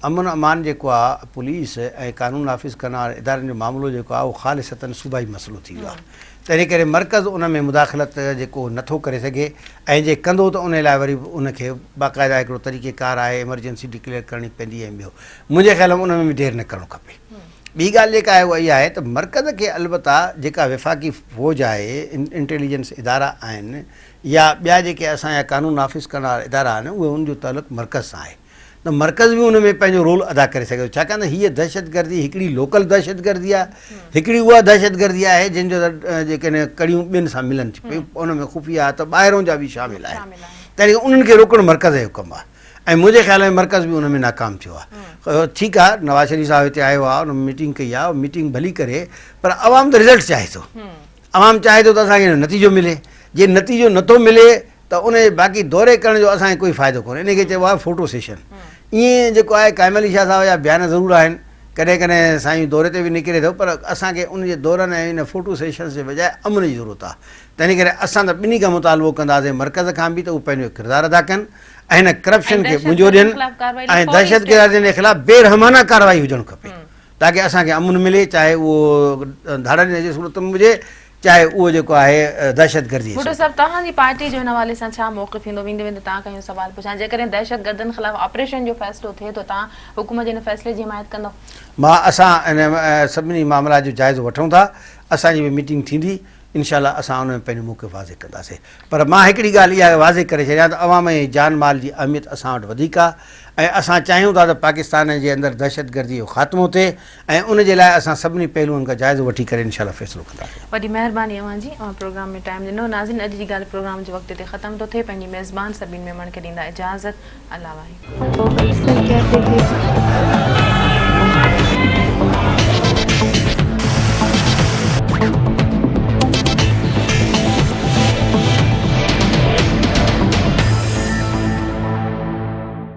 امن امان جيڪو آهي پوليس ۽ قانون نافذ ڪرڻ وارن ادارن جو معاملو جيڪو آهي اهو خالصتاً صوبائي مسئلو ٿي ويو آهي تنهن ڪري مرڪز ان ۾ مداخلت جيڪو نٿو ڪري سگهي ۽ جي ڪندو ته ان لاء وري ان کي باقاعده هڪڙو طريقي ڪار آهي ايمرجنسي ڊڪليئر ڪرڻي پوندي ۽ ٻيو منهنجي خيال ۾ ان ۾ به دير نه ڪرڻ کپي. ٻي ڳالهه جيڪا آهي اها اها آهي ته مرڪز کي البته جيڪا وفاقي فوج آهي، انٽيليجنس ادارا آهن يا ٻيا جيڪي اسان جا قانون نافذ ڪرڻ وارا ادارا آهن اهي ان جو تعلق مرڪز سان آهي ته مرڪز به ان ۾ پنهنجو رول ادا ڪري سگهي ٿو ڇاڪاڻ ته هيء دهشتگردي هڪڙي لوڪل دهشتگردي آهي هڪڙي اها دهشتگردي آهي جنهن جو جيڪڏهن ڪڙيون ٻين سان ملن ٿيون پيون ان ۾ خفيه هٿ ٻاهرون جا به شامل آهن تنهن ڪري انهن کي روڪڻ مرڪز جو ڪم آهي. ۽ منهنجي خيال ۾ مرڪز به ان ۾ ناڪام ٿيو آهي. ٺيڪ آهي نواز شريف صاحب هتي آيو آهي ان ميٽنگ ڪئي آهي ميٽنگ ڀلي ڪري پر عوام ته رزلٽ چاهي ٿو عوام چاهي ٿو ته اسان کي نتيجو ملي جي نتيجو نٿو ملي ته ان جي باقي دوري ڪرڻ جو اسان کي ڪوئي فائدو ڪونهي ان کي چئبو آهي فوٽو سيشن ائين جيڪو آهي قائم علي شاهه صاحب جا بيان ضرور آهن ڪڏهن ڪڏهن سائين دوري تي به نڪري ٿو پر اسان کي ان جي دورن ۽ ان فوٽو سيشنز جي بجاء امن جي ضرورت آهي تنهن ڪري اسان ته ٻنهي کان مطالبو ڪنداسين مرڪز کان به ته هو پنهنجو ڪردار ادا ڪن ۽ هن ڪرپشن کي ٻنجو ڏين ۽ دهشتگردن جي خلاف بي رحمانه ڪارروائي هجڻ کپي تاڪه اسان کي امن ملي چاهي اهو ڌاڙن جي صورت ۾ هجي چاهي اهو جيڪو آهي دهشتگردي جي ڀٽو صورت صاحب توهان جي پارٽي جو ان حوالي سان ڇا موقف ٿيندو ويندي ويندي توهان کان اهو سوال پڇان جيڪڏهن دهشتگردن خلاف آپريشن جو فيصلو ٿئي ٿو توهان حڪومت جي ان فيصلي جي حمايت ڪندو؟ مان اسان ان سڀني معاملات جو جائزو وٺون ٿا اسان جي به ميٽنگ ٿيندي انشاء الله اسان ان ۾ پنهنجو موقف واضح ڪنداسين پر مان هڪڙي ڳالهه اها واضح ڪري ڇڏيان ته عوام ۽ جان مال جي اهميت اسان وٽ وڌيڪ آهي ۽ اسان چاهيون ٿا ته پاڪستان جي اندر دهشتگردي جو خاتمو ٿئي ۽ ان جي لاء اسان سڀني پهلوئن کان جائزو وٺي ڪري انشاء الله فيصلو ڪنداسين. وڏي مهرباني اوهان جي اوهان پروگرام ۾ ٽائيم ڏنو ناظرين اڄ جي ڳالهه پروگرام جو وقت هتي ختم ٿو ٿئي پنهنجي ميزبان سبين ميمڻ کي ڏيندا اجازت الله واهي. اڪثر ڪيفي کي.